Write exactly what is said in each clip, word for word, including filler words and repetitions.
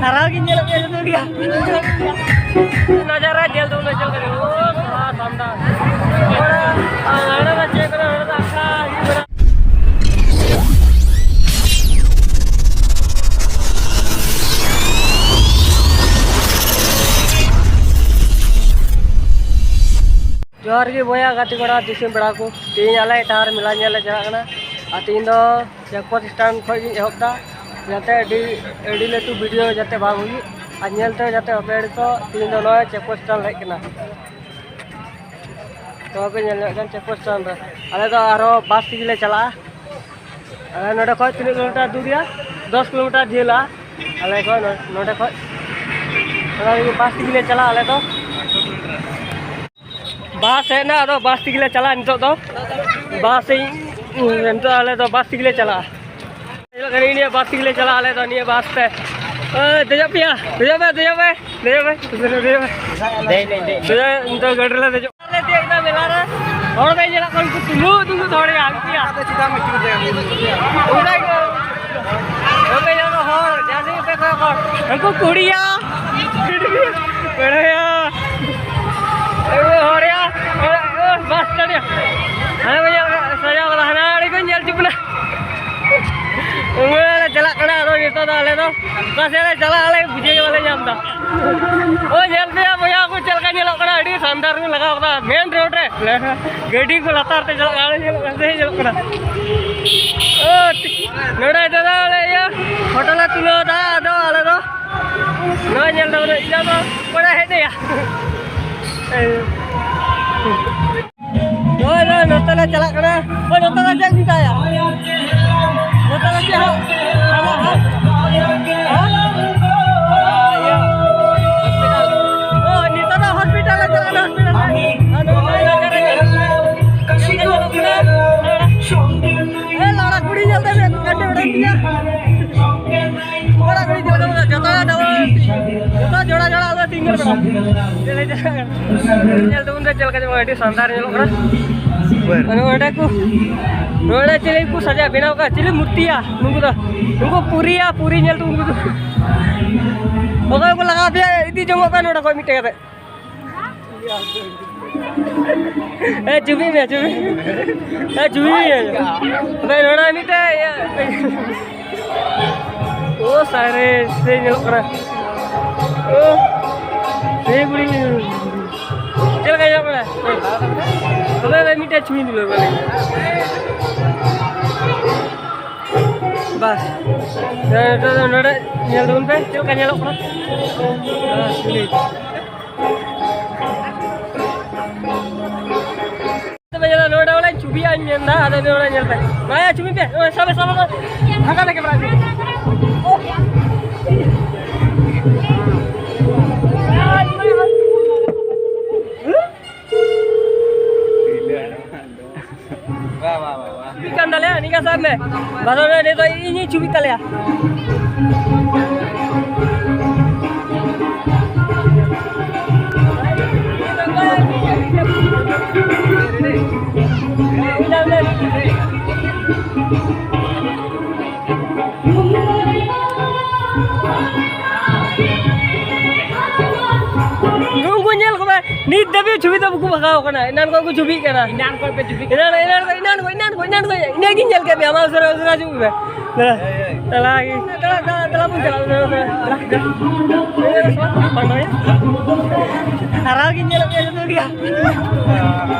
ᱦᱟᱨᱟᱣ ᱜᱤᱧ ᱧᱮᱞᱮᱫ ᱢᱮᱭᱟ ᱡᱚᱛᱚ ᱜᱮ᱾ ᱱᱟᱡᱟᱨᱟ ᱧᱮᱞ ᱛᱟᱵᱚᱱ ᱢᱮ ᱪᱮᱫ ᱞᱮᱠᱟ ᱧᱮᱞᱚᱜ ᱠᱟᱱᱟ᱾ ᱚ, ᱥᱟᱱᱫᱟ᱾ ᱦᱟᱱᱟ ᱫᱚ ᱪᱮᱫ ᱠᱟᱱᱟ? ᱦᱟᱱᱟ ᱫᱚ ᱟᱠᱷᱲᱟ ᱦᱩᱭᱩᱜ ᱠᱟᱱᱟ᱾ ᱡᱚᱦᱟᱨ ᱜᱮ ᱵᱚᱭᱦᱟ, ᱜᱟᱛᱮ ᱠᱚᱲᱟ, ᱫᱤᱥᱚᱢ ᱯᱮᱲᱟ ᱠᱚ᱾ ᱛᱮᱦᱮᱧ ᱟᱞᱮ ᱮᱴᱟᱜ ᱨᱮ ᱢᱮᱞᱟ ᱧᱮᱞ ᱞᱮ ᱪᱟᱞᱟᱜ ᱠᱟᱱᱟ᱾ ᱟᱨ ᱛᱮᱦᱮᱧ ᱫᱚ ᱪᱮᱠᱯᱳᱥᱴ ᱥᱴᱮᱱᱰ ᱠᱷᱚᱱ ᱜᱤᱧ ᱮᱦᱚᱵ ᱫᱟ, ᱡᱟᱛᱮ ᱟᱹᱰᱤ, ᱟᱹᱰᱤ ᱞᱟᱹᱴᱩ ᱵᱷᱤᱰᱤᱭᱳ ᱡᱟᱛᱮ ᱵᱟᱝ ᱦᱩᱭᱩᱜ᱾ ᱟᱨ ᱧᱮᱞ ᱛᱮ ᱡᱟᱛᱮ ᱟᱯᱮ ᱟᱹᱰᱤ ᱠᱚ, ᱛᱮᱦᱮᱧ ᱫᱚ ᱱᱚᱜᱼᱚᱭ ᱪᱮᱠᱯᱳᱥᱴ ᱥᱴᱮᱱᱰ ᱞᱮ ᱦᱮᱡ ᱠᱟᱱᱟ᱾ ᱛᱚ ᱟᱯᱮ ᱧᱮᱞ ᱧᱚᱜ ᱠᱟᱱ ᱪᱮᱠᱯᱳᱥᱴ ᱥᱴᱮᱱᱰ ᱨᱮ ᱟᱞᱮ ᱫᱚ ᱟᱨᱦᱚᱸ ᱵᱟᱥ ᱛᱮᱜᱮ ᱞᱮ ᱪᱟᱞᱟᱜᱼᱟ᱾ ᱟᱞᱮ ᱱᱚᱰᱮ ᱠᱷᱚᱱ ᱛᱤᱱᱟᱹᱜ ᱠᱤᱞᱳᱢᱤᱴᱟᱨ ᱫᱩᱨ ᱜᱮᱭᱟ? ᱫᱚᱥ ᱠᱤᱞᱳᱢᱤᱴᱟᱨ ᱡᱷᱟᱹᱞᱟ᱾ ᱟᱞᱮ ᱠᱷᱚᱱ ᱱᱚ-, ᱱᱚᱰᱮ ᱠᱷᱚᱱ ᱚᱱᱟ ᱞᱟᱹᱜᱤᱫ ᱵᱟᱥ ᱛᱮᱜᱮ ᱞᱮ ᱪᱟᱞᱟᱜᱼᱟ ᱟᱞᱮ ᱫᱚ᱾ ᱵᱟᱥ ᱦᱮᱡ ᱮᱱᱟ, ᱟᱫᱚ ᱵᱟᱥ ᱛᱮᱜᱮ ᱞᱮ ᱪᱟᱞᱟᱜᱼᱟ ᱱᱤᱛᱚᱜ ᱫᱚ᱾ ᱵᱟᱥ ᱤᱧ, ᱱᱤᱛᱚᱜ ᱟᱞᱮ ᱫᱚ ᱵᱟᱥ ᱛᱮᱜᱮ ᱞᱮ ᱪᱟᱞᱟᱜᱼᱟ᱾ ᱪᱟᱞᱟᱜ ᱠᱟᱱᱟ, ᱱᱤᱭᱟᱹ ᱵᱟᱥ ᱛᱮᱜᱮ ᱞᱮ ᱪᱟᱞᱟᱜᱼᱟ ᱟᱞᱮ ᱫᱚ, ᱱᱤᱭᱟᱹ ᱵᱟᱥ ᱛᱮ᱾ ᱮ, ᱫᱮᱡᱚᱜ ᱯᱮᱭᱟ, ᱫᱮᱡᱚᱜ ᱯᱮ, ᱫᱮᱡᱚᱜ ᱯᱮ, ᱫᱮᱡᱚᱜ ᱯᱮ, ᱫᱮᱡᱚᱜ ᱯᱮ᱾ ᱫᱮᱡ, ᱫᱮᱡ, ᱫᱮᱡ᱾ ᱫᱮᱡᱚᱜ, ᱱᱤᱛᱚᱜ ᱜᱟᱹᱰᱤ ᱨᱮᱞᱮ ᱫᱮᱡᱚᱜ᱾ ᱞᱮ ᱛᱤᱭᱳᱜ ᱠᱮᱫᱟ ᱢᱮᱞᱟ ᱨᱮ᱾ ᱦᱚᱲ ᱵᱟᱭ ᱧᱮᱞᱚᱜ ᱠᱟᱱᱟ, ᱩᱱᱠᱩ ᱛᱩᱞᱩ ᱛᱩᱞᱩ ᱦᱚᱲ ᱭᱟ, ᱩᱱᱠᱩ ᱭᱟ᱾ ᱚᱱᱠᱟ ᱜᱮ᱾ ᱵᱟᱯᱮ ᱧᱮᱞ ᱠᱚᱣᱟ ᱦᱚᱲ, ᱡᱟᱹᱥᱛᱤ ᱜᱮᱯᱮ ᱠᱚᱭᱚᱜ ᱠᱚᱣᱟ᱾ ᱩᱱᱠᱩ ᱠᱩᱲᱤᱭᱟ᱾ ᱠᱚᱲᱟᱭᱟ᱾ ᱩᱱᱠᱩ ᱦᱚᱲ ᱭᱟ᱾ ᱵᱟᱥ ᱥᱴᱮᱱᱰ ᱭᱟ᱾ ᱦᱟᱱᱟ ᱠᱚ ᱧᱮᱞ ᱠᱚᱣᱟ, ᱥᱟᱡᱟᱣ ᱠᱟᱫᱟ, ᱦᱟᱱᱟ ᱟᱲᱮ ᱠᱚ ᱧᱮᱞ ᱦᱚᱪᱚ ᱵᱚᱱᱟ᱾ ᱩᱱᱠᱩ ᱞᱮ ᱪᱟᱞᱟᱜ ᱠᱟᱱᱟ, ᱟᱫᱚ ᱱᱤᱛᱚᱜ ᱫᱚ ᱟᱞᱮ ᱫᱚ ᱚᱠᱟ ᱥᱮᱫ ᱞᱮ ᱪᱟᱞᱟᱜ, ᱟᱞᱮ ᱵᱩᱡᱷᱟᱹᱣ ᱜᱮ ᱵᱟᱞᱮ ᱧᱟᱢ ᱮᱫᱟ᱾ ᱳ, ᱧᱮᱞ ᱯᱮᱭᱟ ᱵᱚᱭᱦᱟ ᱠᱚ ᱪᱮᱫ ᱞᱮᱠᱟ ᱧᱮᱞᱚᱜ ᱠᱟᱱᱟ, ᱟᱹᱰᱤ ᱥᱟᱱᱫᱟᱨ ᱠᱚ ᱞᱟᱜᱟᱣ ᱠᱟᱫᱟ ᱢᱮᱱ ᱨᱳᱰ ᱨᱮ᱾ ᱜᱟᱹᱰᱤ ᱠᱚ ᱞᱟᱛᱟᱨ ᱛᱮ ᱪᱟᱞᱟᱜ ᱠᱟᱱᱟ, ᱧᱮᱞᱚᱜ ᱠᱟᱱᱟ, ᱥᱮ ᱧᱮᱞᱚᱜ ᱠᱟᱱᱟ᱾ ᱳ, ᱴᱷᱤᱠ᱾ ᱱᱚᱰᱮ ᱫᱚ ᱟᱞᱮ ᱤᱭᱟᱹ ᱯᱷᱳᱴᱳ ᱞᱮ ᱛᱩᱞᱟᱹᱣ ᱫᱟ, ᱟᱫᱚ ᱟᱞᱮ ᱫᱚ ᱱᱚᱣᱟ ᱧᱮᱞ ᱫᱚ ᱵᱚᱞᱮ ᱤᱧ ᱫᱚ ᱠᱚᱲᱟ ᱦᱮᱡ ᱱᱟᱭᱟ᱾ ᱱᱚᱜᱼᱚᱭ ᱱᱚᱜᱼᱚᱭ ᱱᱚᱛᱮ ᱞᱮ ᱪᱟᱞᱟᱜ ᱠᱟᱱᱟ᱾ ᱦᱳᱭ, ᱱᱚᱛᱮ ᱫᱚ ᱪᱮᱫ ᱠᱚ ᱢᱮᱛᱟᱭᱟ? ᱱᱚᱛᱮ ᱫᱚ ᱪᱮᱫ ᱦᱚᱸ? ᱦᱮᱸ? ᱦᱮᱸ? ᱚ, ᱤᱭᱟᱹ, ᱦᱚᱥᱯᱤᱴᱟᱞ᱾ ᱚ, ᱱᱤᱛᱚᱜ ᱫᱚ ᱦᱚᱥᱯᱤᱴᱟᱞ ᱞᱮ ᱪᱟᱞᱟᱜ ᱠᱟᱱᱟ, ᱦᱚᱥᱯᱤᱴᱟᱞ ᱨᱮ᱾ ᱟᱨ ᱱᱚᱜᱼᱚᱭ ᱱᱚᱛᱮ ᱨᱮ ᱧᱮᱞ, ᱧᱮᱞ ᱧᱟᱢᱚᱜ ᱠᱟᱱᱟ᱾ ᱮ, ᱞᱟᱲᱟ ᱠᱩᱲᱤ ᱧᱮᱞ ᱛᱮ ᱢᱮᱫ ᱠᱟᱹᱴᱤᱡ ᱵᱟᱲᱟᱭ ᱛᱤᱧᱟ᱾ ᱚᱲᱟᱜ ᱠᱚᱨᱮ ᱪᱮᱫ ᱞᱮᱠᱟ ᱢᱮᱱᱟᱜᱼᱟ? ᱡᱚᱛᱚ ᱰᱚᱵᱚᱞ, ᱡᱚᱛᱚ ᱡᱚᱲᱟ ᱡᱚᱲᱟ ᱟᱞᱮ ᱥᱤᱝᱜᱮᱞ ᱵᱮᱲᱟ᱾ ᱪᱮᱫ ᱞᱮ ᱪᱟᱞᱟᱜ ᱠᱟᱱᱟ? ᱧᱮᱞ ᱛᱟᱵᱚᱱ ᱯᱮ ᱪᱮᱫ ᱞᱮᱠᱟ ᱧᱮᱞᱚᱜ ᱠᱟᱱᱟ, ᱟᱹᱰᱤ ᱥᱟᱱᱫᱟᱨ ᱧᱮᱞᱚᱜ ᱠᱟᱱᱟ᱾ ᱱᱚᱰᱮ ᱠᱚ, ᱱᱚᱰᱮ ᱪᱤᱞᱤ ᱠᱚ ᱥᱟᱡᱟᱣ ᱵᱮᱱᱟᱣ ᱠᱟᱜᱼᱟ, ᱪᱤᱞᱤ ᱢᱩᱨᱛᱤᱭᱟ ᱱᱩᱠᱩ ᱫᱚ? ᱱᱩᱠᱩ ᱯᱩᱨᱤᱭᱟ, ᱯᱩᱨᱤ ᱧᱮᱞ ᱛᱮ ᱩᱱᱠᱩ ᱫᱚ ᱚᱠᱚᱭ ᱠᱚ ᱞᱟᱜᱟᱣ ᱯᱮᱭᱟ, ᱤᱫᱤ ᱡᱚᱝᱚᱜ ᱠᱟᱱ ᱱᱚᱰᱮ ᱠᱷᱚᱡ ᱢᱤᱫᱴᱮᱡ ᱠᱟᱛᱮ᱾ ᱮ, ᱪᱩᱵᱤ ᱢᱮ, ᱪᱩᱵᱤ᱾ ᱮ, ᱪᱩᱵᱤ ᱢᱮ᱾ ᱵᱷᱟᱭ, ᱱᱚᱰᱮ ᱢᱤᱫᱴᱮᱡ ᱤᱭᱟᱹ᱾ ᱳ, ᱥᱟᱭᱨᱮ, ᱥᱮ ᱧᱮᱞᱚᱜ ᱠᱟᱱᱟ᱾ ᱳ, ᱥᱮ ᱠᱩᱲᱤ᱾ ᱪᱮᱫ ᱞᱮᱠᱟ ᱧᱮᱞᱚᱜ ᱠᱟᱱᱟ? ᱛᱚᱵᱮ ᱵᱷᱟᱭ, ᱢᱤᱫᱴᱮᱡ ᱪᱷᱩᱵᱤ ᱛᱩᱞᱟᱹᱣ ᱠᱟᱱᱟ᱾ ᱵᱟᱥ᱾ ᱱᱚᱰᱮ, ᱱᱚᱰᱮ ᱧᱮᱞ ᱛᱟᱵᱚᱱ ᱯᱮ, ᱪᱮᱫ ᱞᱮᱠᱟ ᱧᱮᱞᱚᱜ ᱠᱟᱱᱟ᱾ ᱵᱟᱥ, ᱴᱷᱤᱠ᱾ ᱛᱚᱵᱮ ᱧᱮᱞ ᱱᱚᱰᱮ ᱚᱱᱟ ᱪᱷᱩᱵᱤ ᱟᱧ ᱢᱮᱱᱫᱟ, ᱟᱫᱚ ᱱᱚᱰᱮ ᱧᱮᱞ ᱯᱮ᱾ ᱢᱟᱭᱟ ᱪᱷᱩᱵᱤ ᱯᱮ, ᱱᱚᱜᱼᱚᱭ ᱥᱟᱵᱮ, ᱥᱟᱵᱮ, ᱥᱟᱵᱮ᱾ ᱦᱟᱸᱜᱟ ᱞᱮᱠᱟ ᱵᱮᱲᱟ ᱪᱷᱩᱵᱤ᱾ ᱪᱷᱩᱵᱤ ᱠᱟᱱ ᱛᱟᱞᱮᱭᱟ, ᱱᱤᱝᱠᱟ ᱥᱟᱵ ᱢᱮ᱾ ᱵᱟᱫᱚ ᱨᱮ ᱱᱤᱛᱚᱜ ᱤᱧᱤᱧ ᱪᱷᱩᱵᱤ ᱛᱟᱞᱮᱭᱟ᱾ ᱱᱩᱠᱩ ᱧᱮᱞ ᱠᱚᱢᱮ, ᱱᱤᱛ ᱫᱷᱟᱹᱵᱤᱡ ᱪᱷᱩᱵᱤ ᱫᱚ ᱵᱟᱠᱚ ᱵᱷᱟᱜᱟᱣ ᱠᱟᱱᱟ᱾ ᱮᱱᱟᱱ ᱠᱷᱚᱱ ᱠᱚ ᱪᱷᱩᱵᱤᱜ ᱠᱟᱱᱟ᱾ ᱮᱱᱟᱱ ᱠᱷᱚᱱ ᱯᱮ ᱪᱷᱩᱵᱤᱜ ᱠᱟᱱᱟ᱾ ᱮᱱᱟᱱ, ᱮᱱᱟᱱ ᱠᱷᱚᱱ, ᱮᱱᱟᱱ ᱠᱷᱚᱱ, ᱮᱱᱟᱱ ᱠᱷᱚᱱ, ᱮᱱᱟᱱ ᱠᱷᱚᱱ, ᱤᱱᱟᱹᱜᱤᱧ ᱧᱮᱞ ᱠᱮᱫ ᱯᱮᱭᱟ᱾ ᱢᱟ ᱩᱥᱟᱹᱨᱟ, ᱩᱥᱟᱹᱨᱟ ᱦᱤᱡᱩᱜ ᱯᱮ᱾ ᱫᱮᱞᱟ, ᱫᱮᱞᱟ, ᱫᱮᱞᱟ, ᱫᱮᱞᱟ ᱵᱚᱱ ᱪᱟᱞᱟᱜᱼᱟ, ᱩᱥᱟᱹᱨᱟ, ᱩᱥᱟᱹᱨᱟ᱾ ᱫᱮᱞᱟ, ᱫᱮᱞᱟ᱾ ᱯᱟᱸᱰᱟᱭᱟ᱾ ᱦᱟᱨᱟᱣ ᱜᱤᱧ ᱧᱮᱞᱮᱫ ᱯᱮᱭᱟ ᱡᱚᱛᱚ ᱜᱮ᱾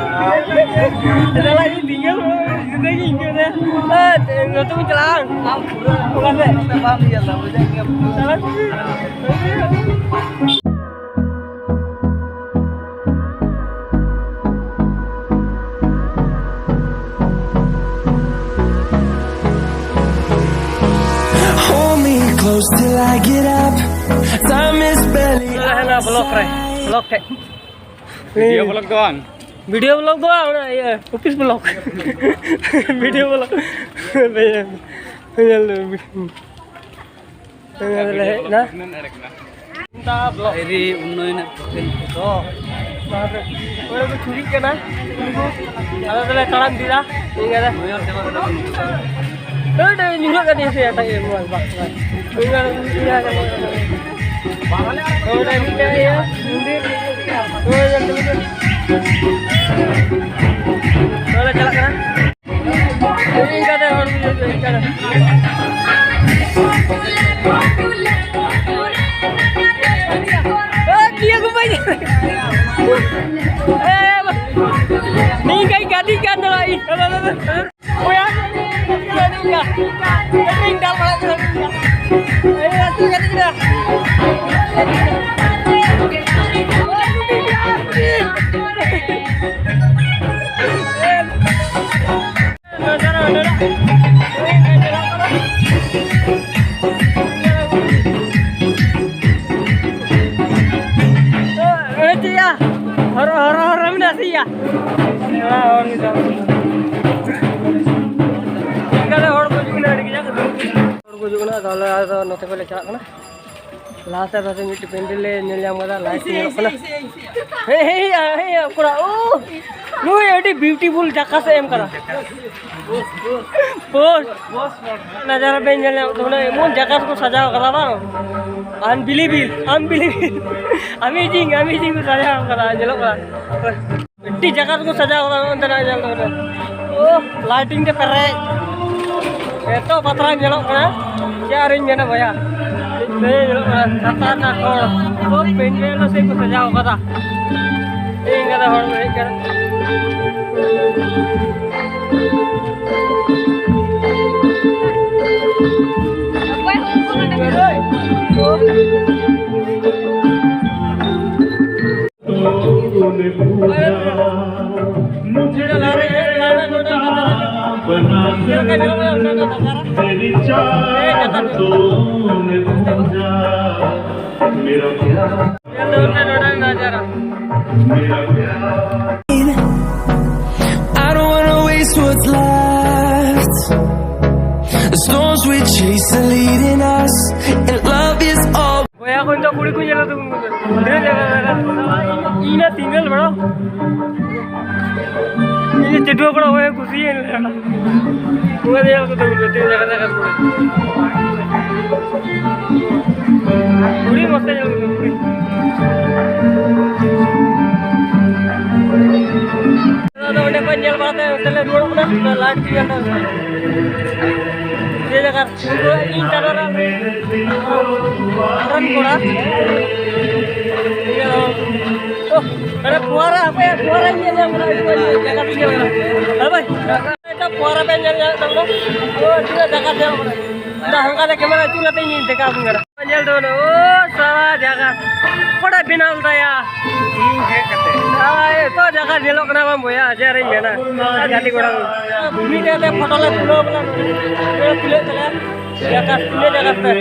ᱫᱮᱞᱟ, ᱤᱧ ᱫᱤᱱ ᱜᱮ ᱡᱩᱫᱟᱹ ᱜᱤᱧ ᱟᱹᱭᱠᱟᱹᱣ ᱫᱟ᱾ ᱮ, ᱱᱚᱛᱮ ᱵᱚᱱ ᱪᱟᱞᱟᱜᱼᱟ᱾ ᱚᱠᱟ ᱥᱮᱫ? ᱱᱚᱛᱮ ᱵᱟᱢ ᱧᱮᱞ ᱫᱟ, ᱵᱩᱡᱷᱟᱹᱣ ᱜᱮᱭᱟᱢ᱾ ᱪᱟᱞᱟᱜ᱾ Hold me close till I get up. Time is barely ᱦᱮᱱᱟ ᱵᱞᱚᱠ ᱨᱮ, ᱵᱞᱚᱠ ᱴᱷᱮᱡ᱾ ᱵᱷᱤᱰᱤᱭᱳ ᱵᱞᱚᱜ ᱫᱚ ᱵᱟᱝ? ᱵᱷᱤᱰᱤᱭᱳ ᱵᱞᱚᱜ ᱫᱚ ᱵᱟᱝ, ᱚᱱᱟ ᱤᱭᱟᱹ, ᱚᱯᱷᱤᱥ ᱵᱞᱚᱜ᱾ Video blog. ᱧᱮᱞ ᱢᱮ᱾ ᱧᱮᱞ ᱞᱮ ᱦᱮᱡ ᱮᱱᱟ᱾ ᱟᱹᱨᱤ ᱩᱱᱱᱚᱭᱚᱱᱮᱫ ᱯᱨᱚᱠᱚᱞᱯᱚ ᱠᱚ᱾ ᱚᱸᱰᱮ ᱠᱚ ᱪᱷᱩᱨᱤᱜ ᱠᱟᱱᱟ ᱩᱱᱠᱩ᱾ ᱟᱫᱚ ᱛᱟᱦᱞᱮ ᱛᱟᱲᱟᱢ ᱤᱫᱤᱭᱟ᱾ ᱴᱷᱤᱠ ᱜᱮᱭᱟ᱾ ᱦᱳᱭ, ᱧᱩᱨᱦᱟᱹᱜ ᱠᱟᱱ ᱛᱤᱧᱟ ᱥᱮ ᱮᱴᱟᱜ ᱜᱮ, ᱵᱟᱥ, ᱵᱟᱥ, ᱵᱟᱥ᱾ ᱦᱳᱭ, ᱚᱸᱰᱮ ᱢᱤᱫᱴᱮᱱ ᱤᱭᱟᱹ ᱢᱚᱱᱫᱤᱨ᱾ ᱦᱳᱭ, ᱧᱮᱞ ᱛᱟᱵᱚᱱ ᱯᱮ᱾ ᱦᱳᱭ, ᱪᱟᱞᱟᱜ ᱠᱟᱱᱟ᱾ ᱤᱱᱠᱟᱛᱮ ᱦᱚᱲ ᱠᱚ ᱦᱤᱡᱩᱜ ᱠᱟᱱᱟ, ᱤᱱᱠᱟᱛᱮ᱾ ᱮ, ᱱᱤᱭᱟᱹ ᱠᱚ ᱵᱟᱭ ᱧᱮᱞ᱾ ᱮ, ᱵᱟ-, ᱱᱤᱝᱠᱟᱹᱧ ᱜᱟᱹᱰᱤ ᱠᱟᱱ ᱫᱚ ᱤᱧ᱾ ᱚᱭᱟ, ᱱᱤᱝᱠᱟ᱾ ᱤᱧ ᱫᱟᱞ ᱵᱟᱲᱟᱭ ᱠᱟᱱᱟ, ᱱᱤᱝᱠᱟ᱾ ᱮ, ᱜᱟᱹᱰᱤ ᱠᱟᱱᱟ᱾ ᱮ, ᱪᱮᱫ ᱭᱟ? ᱦᱚᱨᱚ, ᱦᱚᱨᱚ, ᱦᱚᱨᱚ ᱢᱮᱱᱟᱜ ᱥᱮ ᱭᱟ? ᱛᱷᱚᱲᱟ ᱦᱚᱨ ᱢᱮᱱᱟᱜ᱾ ᱪᱮᱫ ᱞᱮᱠᱟ ᱨᱮ ᱦᱚᱲ ᱠᱚ ᱦᱤᱡᱩᱜ ᱠᱟᱱᱟ, ᱟᱹᱰᱤ ᱠᱟᱡᱟᱠ ᱦᱚᱲ ᱠᱚ ᱦᱤᱡᱩᱜ ᱠᱟᱱᱟ᱾ ᱛᱟᱦᱞᱮ ᱟᱫᱚ ᱱᱚᱛᱮ ᱠᱷᱚᱱ ᱞᱮ ᱪᱟᱞᱟᱜ ᱠᱟᱱᱟ᱾ ᱞᱟᱦᱟ ᱥᱮᱫ ᱨᱮ ᱢᱤᱫᱴᱮᱡ ᱯᱮᱱᱰᱮᱞ ᱞᱮ ᱧᱮᱞ ᱧᱟᱢ ᱠᱟᱫᱟ, ᱞᱟᱭᱤᱴ ᱧᱮᱞᱚᱜ ᱠᱟᱱᱟ᱾ ᱦᱮᱸ, ᱦᱮᱸ, ᱦᱮᱸ, ᱦᱮᱸ, ᱠᱚᱲᱟ, ᱳ, ᱱᱩᱭ ᱟᱹᱰᱤ beautiful ᱡᱟᱠᱟ ᱥᱮ ᱮᱢ ᱠᱟᱱᱟ᱾ ᱯᱳᱥᱴ᱾ ᱱᱟᱡᱟᱨᱟ ᱵᱮᱱ ᱧᱮᱞ ᱧᱟᱢ ᱛᱟᱵᱚᱱᱟ, ᱮᱢᱚᱱ ᱡᱟᱠᱟ ᱠᱚ ᱥᱟᱡᱟᱣ ᱠᱟᱫᱟ ᱵᱟᱝ, unbelievable, unbelievable, amazing, amazing ᱠᱚ ᱥᱟᱡᱟᱣ ᱠᱟᱫᱟ, ᱧᱮᱞᱚᱜ ᱠᱟᱱᱟ᱾ ᱟᱹᱰᱤ ᱡᱟᱠᱟᱛ ᱠᱚ ᱥᱟᱡᱟᱣ ᱠᱟᱫᱟ ᱚᱱᱛᱮᱱᱟᱜ ᱧᱮᱞ ᱛᱟᱵᱚᱱᱟ᱾ ᱳ, lighting ᱛᱮ ᱯᱮᱨᱮᱡ᱾ ᱮᱛᱚ ᱵᱟᱛᱨᱟᱣ ᱧᱮᱞᱚᱜ ᱠᱟᱱᱟ᱾ ᱪᱮᱫ ᱟᱨᱤᱧ ᱢᱮᱱᱟ ᱵᱚᱭᱦᱟ? ᱥᱮ ᱧᱮᱞᱚᱜ ᱠᱟᱱᱟ ᱠᱷᱟᱛᱟᱨᱱᱟᱠ ᱦᱚᱲ᱾ ᱳ, ᱯᱮᱱᱰᱮᱞ ᱫᱚ ᱥᱮ ᱠᱚ ᱥᱟᱡᱟᱣ ᱠᱟᱫᱟ᱾ ᱤᱧ ᱠᱟᱫᱟ ᱦᱚᱲ ᱠᱚ ᱦᱮᱡ ᱠᱟᱱᱟ᱾ तूने पूछा मुझे तेरा बना, तेरी चाहतों ने पूछा मेरा प्यार, मेरा प्यार। I don't wanna waste what's left. The storms we chase are leading us, and love is all. ᱵᱚᱭᱦᱟ ᱠᱚᱧ ᱫᱚ ᱠᱩᱲᱤ ᱠᱚ ᱧᱮᱞ ᱫᱚ ᱛᱤᱱᱟᱹᱜ ᱡᱟᱭᱜᱟ ᱨᱮ ᱤᱧ ᱫᱚ single ᱵᱟᱲᱟ᱾ ᱤᱧ ᱫᱚ ᱪᱟᱹᱴᱩᱣᱟᱹ ᱠᱚᱲᱟ ᱦᱩᱭ ᱠᱩᱥᱤᱭᱟᱹᱧ ᱞᱮ᱾ ᱚᱱᱟ ᱧᱮᱞ ᱠᱟᱛᱮ ᱵᱩᱡᱷᱟᱹᱣ ᱛᱤᱱᱟᱹᱜ ᱡᱟᱭᱜᱟ ᱨᱮ ᱠᱩᱲᱤ᱾ ᱠᱩᱲᱤ ᱢᱚᱡᱽ ᱛᱮ ᱧᱮᱞ ᱠᱚ ᱠᱩᱲᱤ᱾ ᱟᱫᱚ ᱚᱸᱰᱮ ᱠᱷᱚᱱ ᱧᱮᱞ ᱵᱟᱲᱟ ᱛᱮ ᱚᱱᱛᱮ ᱞᱮ ᱨᱩᱣᱟᱹᱲᱚᱜ ᱠᱟᱱᱟ᱾ ᱞᱟᱭᱤᱴ ᱠᱚ ᱧᱮᱞ ᱛᱮ ᱡᱮ ᱡᱟᱭᱜᱟ ᱤᱧ ᱪᱟᱸᱫᱳ ᱨᱮ ᱨᱚᱱ ᱠᱚᱲᱟ᱾ ᱤᱭᱟᱹ, ᱳᱦ, ᱟᱨᱮ ᱯᱷᱩᱣᱟᱨᱟ, ᱦᱟᱯᱮ, ᱯᱷᱩᱣᱟᱨᱟᱧ ᱧᱮᱞ ᱧᱟᱢ ᱠᱟᱱᱟ, ᱟᱹᱰᱤ ᱢᱚᱡᱽ ᱡᱟᱭᱜᱟ ᱵᱤᱱ ᱧᱮᱞ ᱠᱟᱱᱟ᱾ ᱦᱮᱸ ᱵᱷᱟᱭ? ᱯᱷᱩᱣᱟᱨᱟ ᱵᱮᱱ ᱧᱮᱞ ᱧᱟᱢᱮᱫ ᱛᱟᱵᱚᱱᱟ᱾ ᱳ, ᱛᱤᱱᱟᱹᱜ ᱡᱟᱭᱜᱟ ᱧᱮᱞ ᱠᱟᱱᱟ᱾ ᱟᱫᱚ ᱦᱟᱱᱠᱟ ᱛᱮ ᱠᱮᱢᱮᱨᱟ ᱟᱹᱪᱩᱨ ᱠᱟᱛᱮ ᱤᱧ ᱫᱮᱠᱷᱟᱣ ᱟᱵᱚᱱ ᱠᱟᱱᱟ᱾ ᱧᱮᱞ ᱛᱟᱵᱚᱱᱟ, ᱳ, ᱥᱟᱞᱟ ᱡᱟᱭᱜᱟ᱾ ᱚᱠᱚᱭᱴᱟᱜ ᱵᱮᱱᱟᱣ ᱞᱮᱫᱟᱭᱟ? ᱤᱧ ᱦᱮᱡ ᱠᱟᱛᱮ᱾ ᱥᱟᱞᱟ, ᱮᱛᱚ ᱡᱟᱭᱜᱟ ᱧᱮᱞᱚᱜ ᱠᱟᱱᱟ ᱵᱟᱝ ᱵᱚᱭᱦᱟ, ᱡᱮ ᱟᱨᱤᱧ ᱢᱮᱱᱟ᱾ ᱜᱟᱛᱮ ᱠᱚᱲᱟ ᱠᱚ᱾ ᱢᱤᱫᱴᱮᱡ ᱛᱮ ᱯᱷᱳᱴᱳ ᱞᱮ ᱛᱩᱞᱟᱹᱣ ᱵᱚᱞᱮ᱾ ᱛᱩᱞᱟᱹᱣ ᱛᱟᱞᱮᱭᱟ᱾ ᱡᱟᱭᱜᱟ, ᱛᱤᱱᱟᱹᱜ ᱡᱟᱭᱜᱟ ᱛᱮ?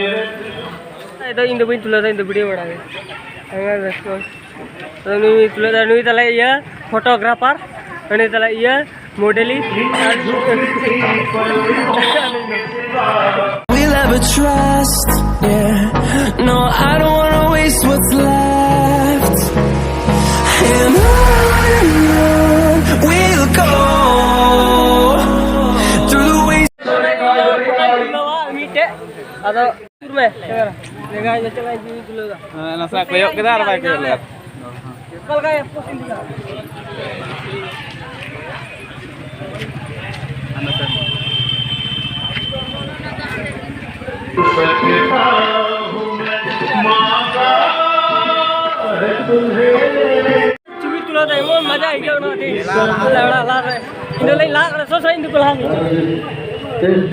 ᱟᱫᱚ ᱤᱧ ᱫᱚ ᱵᱟᱹᱧ ᱛᱩᱞᱟᱹᱣ ᱫᱟ, ᱤᱧ ᱫᱚ ᱵᱷᱤᱰᱤᱭᱳ ᱵᱟᱲᱟ ᱜᱮ᱾ ᱟᱫᱚ ᱱᱩᱭ ᱛᱩᱞᱟᱹᱣ ᱫᱟ, ᱱᱩᱭ ᱛᱟᱞᱮ ᱤᱭᱟᱹ ᱯᱷᱳᱴᱳᱜᱨᱟᱯᱷᱟᱨ, ᱩᱱᱤ ᱛᱟᱞᱮ ᱤᱭᱟᱹ modelling. We'll ever trust, yeah. No, I don't wanna waste what's left. And on and on we'll go through the waste. ᱢᱤᱫᱴᱮᱡ ᱟᱫᱚ ᱥᱩᱨ ᱢᱮ, ᱠᱮᱢᱮᱨᱟ᱾ ᱡᱟᱭᱜᱟ ᱤᱧ ᱪᱟᱞᱟᱜ ᱤᱧ ᱛᱩᱞᱟᱹᱣ ᱫᱟ᱾ ᱦᱮᱸ, ᱱᱟᱥᱮᱱᱟᱜ ᱠᱚᱭᱚᱜ ᱠᱮᱫᱟ ᱟᱨ ᱵᱟᱭ ᱠᱚᱭᱚᱜ ᱞᱮᱫᱟ᱾ ᱚᱠᱟ ᱞᱮᱠᱟ ᱯᱳᱥᱴ ᱤᱧ ᱫᱟ? ᱪᱷᱚᱵᱤ ᱛᱩᱞᱟᱹᱣ ᱫᱚ ᱮᱢᱚᱱ ᱢᱟᱡᱟ ᱟᱹᱭᱠᱟᱹᱣ ᱠᱟᱱᱟ, ᱟᱹᱰᱤ ᱞᱟᱲᱟ ᱞᱟᱲᱟ ᱨᱮ᱾ ᱤᱧ ᱫᱚ ᱞᱟᱦᱟ ᱠᱟᱱᱟ, ᱥᱚᱵ ᱥᱚᱢᱚᱭ ᱤᱧ ᱫᱚ ᱞᱟᱦᱟ ᱜᱮ᱾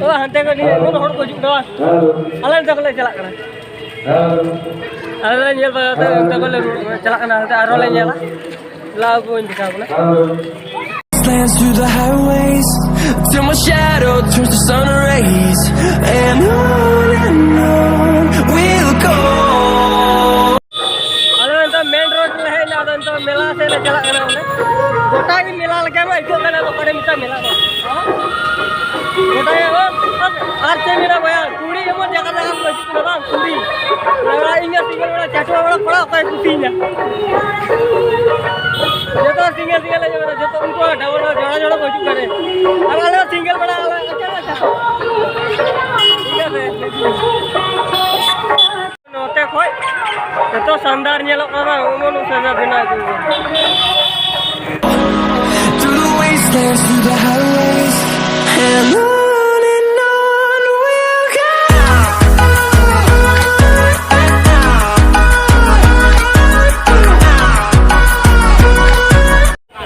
ᱚ, ᱦᱟᱱᱛᱮ ᱠᱷᱚᱱ ᱮᱢᱚᱱ ᱦᱚᱲ ᱠᱚ ᱦᱤᱡᱩᱜ ᱠᱟᱱᱟ, ᱟᱞᱮ ᱱᱚᱛᱮ ᱠᱷᱚᱱ ᱞᱮ ᱪᱟᱞᱟᱜ ᱠᱟᱱᱟ᱾ ᱟᱞᱮ ᱞᱮ ᱧᱮᱞ ᱵᱟᱲᱟ ᱠᱟᱛᱮ ᱚᱱᱛᱮ ᱠᱷᱚᱱ ᱞᱮ ᱨᱩᱣᱟᱹᱲ ᱠᱟᱱᱟ, ᱪᱟᱞᱟᱜ ᱠᱟᱱᱟ, ᱦᱟᱱᱛᱮ ᱟᱨᱦᱚᱸ ᱞᱮ ᱧᱮᱞᱟ᱾ ᱞᱟᱦᱟ ᱵᱚᱱ ᱫᱮᱠᱷᱟᱣ ᱠᱟᱱᱟ᱾ Lands through the highways till my shadow turns to sun rays, and on and on we'll go. ᱟᱞᱮ ᱱᱤᱛᱚᱜ ᱢᱮᱱ ᱨᱳᱰ ᱞᱮ ᱦᱮᱡ ᱮᱱᱟ, ᱟᱫᱚ ᱱᱤᱛᱚᱜ ᱢᱮᱞᱟ ᱥᱮᱫ ᱞᱮ ᱪᱟᱞᱟᱜ ᱠᱟᱱᱟ ᱵᱚᱞᱮ᱾ ᱜᱚᱴᱟ ᱜᱮ ᱢᱮᱞᱟ ᱞᱮᱠᱟ ᱢᱟ ᱟᱹᱭᱠᱟᱹᱜ ᱠᱟᱱᱟ, ᱚᱠᱟᱨᱮ ᱢᱮᱛᱟᱜ ᱢᱮᱞᱟ ᱫᱚ? ᱜᱚᱴᱟ ᱜᱮ, ᱟᱨ ᱪᱮᱫ ᱢᱮᱱᱟ ᱵᱚᱭᱦᱟ, ᱠᱩᱲᱤ ᱮᱢᱚᱱ ᱡᱟᱭᱜᱟ ᱵᱟᱝ ᱠᱩᱲᱤ᱾ ᱚᱲᱟᱜ ᱤᱧ ᱫᱚ ᱥᱤᱸᱜᱮᱞ ᱵᱮᱲᱟ ᱪᱟᱴᱩᱣᱟ ᱵᱮᱲᱟ ᱠᱚᱲᱟ ᱚᱠᱚᱭ ᱠᱩᱥᱤᱭᱤᱧᱟ? ᱡᱚᱛᱚ ᱥᱤᱸᱜᱮᱞ ᱥᱤᱸᱜᱮᱞ ᱞᱮ ᱡᱚᱲᱟ, ᱡᱚᱛᱚ ᱩᱱᱠᱩ ᱰᱟᱵᱚᱞ ᱡᱚᱲᱟ ᱡᱚᱲᱟ ᱠᱚ ᱦᱤᱡᱩᱜ ᱠᱟᱱᱟ᱾ ᱟᱨ ᱟᱞᱮ ᱫᱚ ᱥᱤᱸᱜᱮᱞ ᱵᱮᱲᱟ ᱟᱞᱮ ᱮᱠᱮᱱ ᱞᱮ ᱪᱟᱴᱚᱜ᱾ ᱴᱷᱤᱠ ᱟᱪᱷᱮ? ᱱᱚᱛᱮ ᱠᱷᱚᱡ ᱡᱚᱛᱚ ᱥᱟᱱᱫᱟᱨ ᱧᱮᱞᱚᱜ ᱠᱟᱱᱟ ᱵᱟᱝ? ᱩᱱᱩ ᱩᱱᱩ ᱥᱟᱱᱫᱟᱨ ᱵᱮᱱᱟᱣ ᱟᱹᱜᱩ ᱠᱟᱱᱟ᱾ Through the wastelands, through the highways, and on and on we'll go.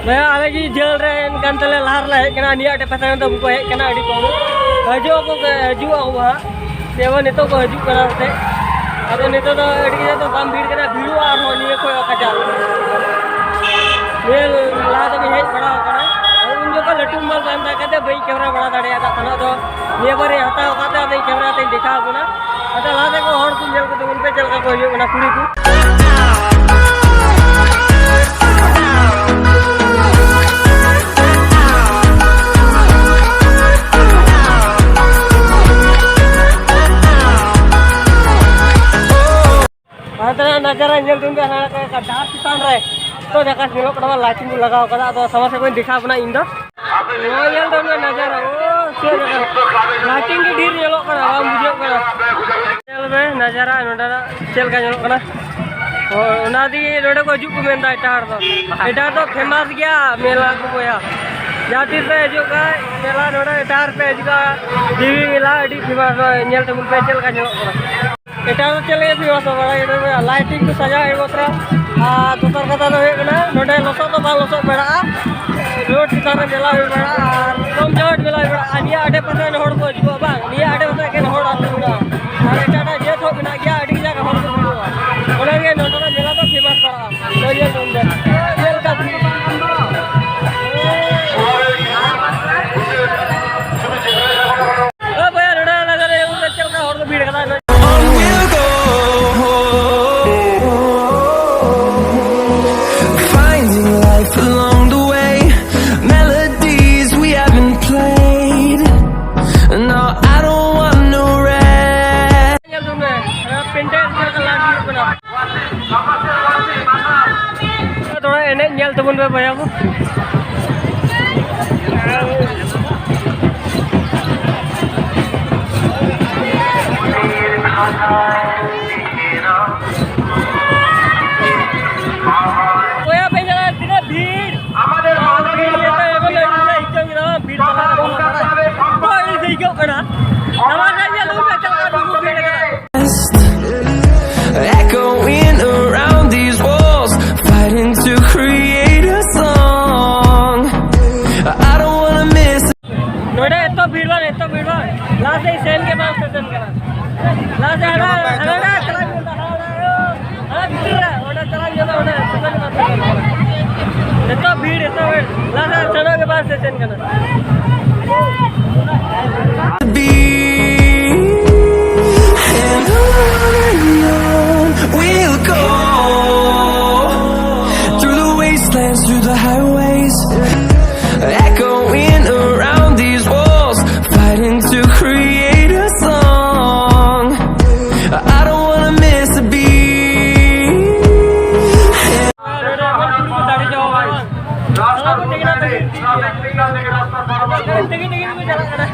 ᱵᱚᱭᱦᱟ, ᱟᱞᱮ ᱜᱮ ᱡᱷᱟᱹᱞ ᱨᱮ ᱮᱱᱠᱷᱟᱱ ᱛᱮᱞᱮ ᱞᱟᱦᱟ ᱨᱮᱞᱮ ᱦᱮᱡ ᱠᱟᱱᱟ᱾ ᱱᱤᱭᱟᱹ ᱟᱰᱮ ᱯᱟᱥᱮ ᱨᱮᱫᱚ ᱵᱟᱠᱚ ᱦᱮᱡ ᱠᱟᱱᱟ, ᱟᱹᱰᱤ ᱠᱚᱢ ᱦᱤᱡᱩᱜ ᱟᱠᱚ, ᱦᱤᱡᱩᱜ ᱟᱠᱚ ᱦᱟᱸᱜ᱾ ᱥᱮ ᱱᱤᱛᱚᱜ ᱠᱚ ᱦᱤᱡᱩᱜ ᱠᱟᱱᱟ ᱥᱮ? ᱟᱫᱚ ᱱᱤᱛᱚᱜ ᱫᱚ ᱟᱹᱰᱤ ᱠᱟᱡᱟᱠ ᱫᱚ ᱵᱟᱝ ᱵᱷᱤᱲ ᱠᱟᱱᱟ, ᱵᱷᱤᱲᱚᱜᱼᱟ ᱟᱨᱦᱚᱸ ᱱᱤᱭᱟᱹ ᱠᱷᱚᱡ ᱦᱚᱸ ᱠᱟᱡᱟᱠ᱾ ᱱᱤᱭᱟᱹ ᱞᱟᱦᱟ ᱫᱚ ᱵᱟᱹᱧ ᱦᱮᱡ ᱵᱟᱲᱟ ᱟᱠᱟᱱᱟ᱾ ᱟᱫᱚ ᱩᱱ ᱡᱚᱠᱷᱚᱱ ᱞᱟᱹᱴᱩ ᱢᱳᱵᱟᱭᱤᱞ ᱵᱟᱝ ᱛᱟᱦᱮᱸ ᱠᱟᱛᱮ ᱵᱟᱹᱧ ᱠᱮᱢᱮᱨᱟ ᱵᱟᱲᱟ ᱫᱟᱲᱮᱭᱟᱫᱟ ᱛᱟᱦᱮᱱᱟ᱾ ᱟᱫᱚ ᱱᱤᱭᱟᱹ ᱵᱟᱨᱤᱧ ᱦᱟᱛᱟᱣ ᱟᱠᱟᱫ ᱛᱮ ᱟᱫᱚᱧ ᱠᱮᱢᱮᱨᱟ ᱛᱮᱧ ᱫᱮᱠᱷᱟᱣ ᱟᱵᱚᱱᱟ᱾ ᱟᱫᱚ ᱞᱟᱦᱟ ᱛᱮᱠᱚ ᱦᱚᱲ ᱠᱚ ᱧᱮᱞ ᱠᱚ ᱛᱟᱵᱚᱱ ᱯᱮ ᱪᱮᱫ ᱞᱮᱠᱟ ᱠᱚ ᱦᱤᱡᱩᱜ ᱠᱟᱱᱟ ᱠᱩᱲᱤ ᱠᱚ᱾ ᱦᱟᱱᱛᱮ ᱱᱟᱜ ᱱᱟᱡᱟᱨᱟ ᱧᱮᱞ ᱛᱟᱵᱚᱱ ᱯᱮ, ᱦᱟᱱᱟ ᱰᱟᱦᱟᱨ ᱪᱮᱛᱟᱱ ᱨᱮ ᱛᱚ ᱡᱟᱠᱟᱥ ᱧᱮᱞᱚᱜ ᱠᱟᱱᱟ, lighting ᱠᱚ ᱞᱟᱜᱟᱣ ᱠᱟᱫᱟ᱾ ᱟᱫᱚ ᱥᱟᱢᱟᱝ ᱥᱮᱫ ᱠᱷᱚᱱ ᱫᱮᱠᱷᱟᱣ ᱟᱵᱚᱱᱟ ᱤᱧ ᱫᱚ᱾ ᱱᱚᱣᱟ ᱧᱮᱞ ᱛᱟᱵᱚᱱ ᱯᱮ ᱱᱟᱡᱟᱨᱟ, ᱳ, ᱪᱮᱫ ᱞᱮᱠᱟ lighting ᱜᱮ ᱰᱷᱮᱨ ᱧᱮᱞᱚᱜ ᱠᱟᱱᱟ, ᱵᱟᱝ ᱵᱩᱡᱷᱟᱹᱜ ᱠᱟᱱᱟ᱾ ᱧᱮᱞ ᱢᱮ ᱱᱟᱡᱟᱨᱟ ᱱᱚᱰᱮᱱᱟᱜ ᱪᱮᱫ ᱞᱮᱠᱟ ᱧᱮᱞᱚᱜ ᱠᱟᱱᱟ᱾ ᱦᱳᱭ, ᱚᱱᱟ ᱛᱮᱜᱮ ᱱᱚᱰᱮ ᱠᱚ ᱦᱤᱡᱩᱜ ᱠᱚ ᱢᱮᱱᱫᱟ ᱮᱴᱟᱜ ᱦᱚᱲ ᱫᱚ᱾ ᱮᱴᱟᱜ ᱫᱚ famous ᱜᱮᱭᱟ ᱢᱮᱞᱟ ᱠᱚ ᱵᱚᱭᱦᱟ᱾ ᱡᱟᱦᱟᱸ ᱛᱤᱥ ᱯᱮ ᱦᱤᱡᱩᱜ ᱠᱷᱟᱱ ᱢᱮᱞᱟ ᱱᱚᱰᱮ ᱮᱴᱟᱜ ᱨᱮᱯᱮ ᱦᱤᱡᱩᱜᱼᱟ, ᱫᱮᱵᱤ ᱢᱮᱞᱟ ᱟᱹᱰᱤ famous, ᱧᱮᱞ ᱛᱟᱵᱚᱱ ᱯᱮ ᱪᱮᱫ ᱞᱮᱠᱟ ᱧᱮᱞᱚᱜ ᱠᱟᱱᱟ᱾ ᱮᱴᱟᱜ ᱫᱚ ᱪᱮᱫ ᱞᱟᱹᱜᱤᱫ famous ᱵᱟᱲᱟᱭ ᱠᱟᱱᱟ, lighting ᱠᱚ ᱥᱟᱡᱟᱣ ᱮᱢ ᱠᱟᱱᱟ᱾ ᱟᱨ ᱫᱚᱥᱟᱨ ᱠᱟᱛᱷᱟ ᱫᱚ ᱦᱩᱭᱩᱜ ᱠᱟᱱᱟ, ᱱᱚᱰᱮ ᱞᱚᱥᱚᱫ ᱫᱚ ᱵᱟᱝ ᱞᱚᱥᱚᱫ ᱵᱟᱲᱟᱜᱼᱟ, road ᱪᱮᱛᱟᱱ ᱨᱮ ᱢᱮᱞᱟ ᱦᱩᱭ ᱵᱟᱲᱟᱜᱼᱟ᱾ ᱟᱨ ᱠᱚᱢ ᱡᱚᱦᱚᱜ ᱢᱮᱞᱟ ᱦᱩᱭ ᱵᱟᱲᱟᱜᱼᱟ᱾ ᱟᱨ ᱱᱤᱭᱟᱹ ᱟᱰᱮ ᱯᱟᱥᱮ ᱨᱮᱱ ᱦᱚᱲ ᱠᱚ ᱦᱤᱡᱩᱜᱼᱟ ᱵᱟᱝ, ᱱᱤᱭᱟᱹ ᱟᱰᱮ ᱯᱟᱥᱮ ᱮᱠᱮᱱ ᱦᱚᱲ ᱟᱹᱛᱩ ᱢᱮᱱᱟᱜᱼᱟ᱾ ᱟᱨ ᱮᱴᱟᱜ ᱮᱴᱟᱜ ᱡᱟᱹᱛ ᱦᱚᱸ ᱢᱮᱱᱟᱜ ᱜᱮᱭᱟ, ᱟᱹᱰᱤ ᱠᱟᱡᱟᱠ ᱦᱚᱲ ᱠᱚ ᱵᱷᱤᱲᱚᱜᱼᱟ᱾ ᱚᱱᱟᱜᱮ ᱱᱚᱰᱮᱱᱟᱜ ᱢᱮᱞᱟ ᱫᱚ famous ᱯᱟᱲᱟᱜᱼᱟ᱾ ᱱᱚᱜᱼᱚᱭ ᱧᱮᱞ ᱛᱟᱵᱚᱱ ᱯᱮ, ᱪᱮᱫ ᱞᱮᱠᱟ ᱵᱷᱤᱲ᱾ ᱳ ᱵᱚᱭᱦᱟ, ᱱᱚᱰᱮ ᱱᱟᱜᱟᱨ ᱨᱮ ᱪᱮᱫ ᱞᱮᱠᱟ ᱦᱚᱲ ᱠᱚ ᱵᱷᱤᱲ ᱠᱟᱱᱟ᱾ On we'll go. Finding life along the way. Melodies we haven't played. No, I don't want no rest. ᱵᱚᱭᱦᱟ ᱠᱚ᱾ ᱵᱚᱭᱦᱟ ᱯᱮ ᱧᱮᱞᱟ ᱛᱤᱱᱟᱹᱜ ᱵᱷᱤᱲ᱾ ᱵᱷᱤᱲ ᱧᱮᱞ ᱛᱮ ᱮᱠᱷᱚᱱ ᱫᱚ ᱤᱧ ᱫᱚ ᱟᱹᱭᱠᱟᱹᱣ ᱠᱮᱫᱟ, ᱵᱷᱤᱲ ᱛᱟᱞᱟ ᱨᱮ ᱵᱚᱞᱚ ᱠᱟᱱᱟ᱾ ᱵᱚᱦᱚᱜ ᱤᱧ ᱟᱹᱭᱠᱟᱹᱣ ᱠᱟᱱᱟ᱾ ᱱᱟᱣᱟ ᱥᱟᱭ ᱧᱮᱞ ᱟᱹᱜᱩ ᱯᱮ, ᱪᱮᱫ ᱞᱮᱠᱟ ᱵᱷᱤᱲ ᱠᱟᱱᱟ᱾ Echoing around these walls, fighting to create a song. I don't wanna miss. ᱱᱚᱰᱮ ᱮᱛᱚ ᱵᱷᱤᱲ ᱵᱟᱝ, ᱮᱛᱚ ᱵᱷᱤᱲ ᱵᱟᱝ᱾ ᱞᱟᱦᱟ ᱥᱮᱫ ᱥᱮᱱ ᱜᱮ ᱵᱟᱝ ᱥᱮᱱ ᱠᱟᱱᱟ᱾ ᱞᱟᱦᱟ ᱥᱮᱫ ᱦᱟᱱᱟ, ᱦᱟᱱᱟ ᱪᱟᱞᱟᱜ ᱦᱩᱭᱩᱜᱼᱟ, ᱦᱟᱱᱟ, ᱦᱟᱱᱟ ᱵᱷᱤᱛᱤᱨ ᱨᱮ, ᱚᱸᱰᱮ ᱪᱟᱞᱟᱜ ᱦᱩᱭᱩᱜᱼᱟ, ᱚᱸᱰᱮ ᱥᱮᱱ ᱜᱮ ᱵᱟᱝ ᱥᱮᱱ ᱠᱟᱱᱟ᱾ ᱮᱛᱚ ᱵᱷᱤᱲ, ᱮᱛᱚ ᱵᱷᱤᱲ᱾ ᱞᱟᱦᱟ ᱥᱮᱫ ᱥᱮᱱᱚᱜ ᱜᱮ ᱵᱟᱝ ᱥᱮᱱ ᱠᱟᱱᱟ᱾ Be and on and on we'll go, through the wastelands, through the highways, echoing around these walls, fighting to create a song. I don't wanna miss a beat. ᱛᱤᱸᱜᱤ ᱛᱤᱸᱜᱤ ᱛᱮᱠᱚ ᱪᱟᱞᱟᱜ ᱠᱟᱱᱟ᱾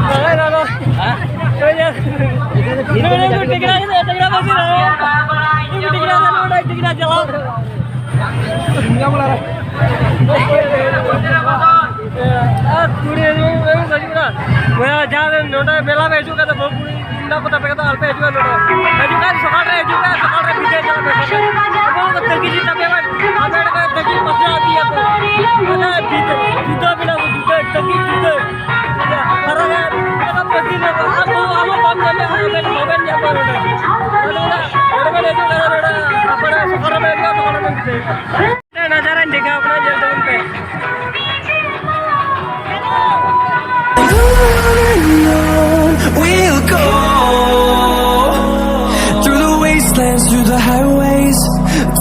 ᱵᱟᱵᱟ, ᱵᱟᱵᱟ᱾ ᱦᱮᱸ? ᱴᱷᱤᱠ ᱜᱮᱭᱟ᱾ ᱴᱷᱤᱠ ᱜᱮᱭᱟ, ᱴᱷᱤᱠ ᱜᱮᱭᱟ, ᱴᱷᱤᱠ ᱜᱮᱭᱟ, ᱴᱷᱤᱠ ᱜᱮᱭᱟ, ᱪᱟᱞᱟᱣ᱾ ᱟᱨ ᱠᱩᱲᱤ ᱦᱤᱡᱩᱜ ᱠᱟᱱᱟ᱾ ᱵᱚᱭᱦᱟ, ᱡᱟᱦᱟᱸ ᱨᱮ ᱱᱚᱰᱮ ᱢᱮᱞᱟ ᱨᱮ ᱦᱤᱡᱩᱜ ᱠᱟᱱᱟ, ᱵᱚᱦᱩ ᱠᱩᱲᱤ ᱢᱮᱱᱟᱜ ᱠᱚ ᱛᱟᱯᱮ ᱠᱷᱟᱱ ᱫᱚ ᱟᱞᱚᱯᱮ ᱦᱤᱡᱩᱜᱼᱟ ᱱᱚᱰᱮ᱾ ᱦᱤᱡᱩᱜ ᱠᱷᱟᱱ ᱥᱚᱠᱟᱞ ᱨᱮ ᱦᱤᱡᱩᱜ ᱯᱮ, ᱥᱚᱠᱟᱞ ᱨᱮ ᱵᱷᱤᱛᱟᱹ ᱪᱟᱞᱟᱜ ᱯᱮ᱾ ᱟᱵᱚ ᱠᱚ ᱛᱟᱹᱠᱤ ᱡᱩᱛᱟ ᱯᱮ ᱵᱟᱝ? ᱟᱯᱮ ᱚᱸᱰᱮ ᱠᱚ ᱛᱟᱹᱠᱤ ᱯᱟᱥᱱᱟᱣ ᱤᱫᱤᱭᱟ ᱠᱚ᱾ ᱚᱱᱟ ᱵᱷᱤᱛᱟᱹ, ᱡᱩᱛᱟᱹ ᱵᱮᱱᱟᱣ ᱠᱚ, ᱡᱩᱛᱟᱹ, ᱛᱟᱹᱠᱤ ᱡᱩᱛᱟᱹ᱾ ᱢᱟᱨᱟᱝ ᱟᱜ, ᱚᱱᱟ ᱯᱟᱹᱛᱤ ᱨᱮ ᱟᱵᱚ, ᱟᱵᱚ ᱵᱟᱢ ᱧᱟᱢᱮᱫ, ᱟᱵᱮᱱ ᱵᱟᱵᱮᱱ ᱧᱟᱢ ᱠᱚᱣᱟ ᱱᱚᱰᱮ᱾ ᱟᱫᱚ ᱚᱱᱟ, ᱚᱸᱰᱮ ᱵᱮᱱ ᱦᱤᱡᱩᱜ ᱠᱟᱱᱟ ᱱᱚᱰᱮ, ᱟᱯᱮ ᱥᱚᱠᱟᱞ ᱨᱮ ᱵᱮᱱ ᱦᱤᱡᱩᱜᱼᱟ, ᱥᱚᱠᱟᱞ ᱨᱮ ᱵᱮᱱ ᱵᱷᱤᱛᱟᱹ᱾ ᱱᱟᱡᱟᱨᱟᱧ ᱫᱮᱠᱷᱟᱣ ᱠᱟᱱᱟ, ᱧᱮᱞ ᱛᱟᱵᱚᱱ ᱯᱮ᱾ We'll go through the wastelands, through the highways,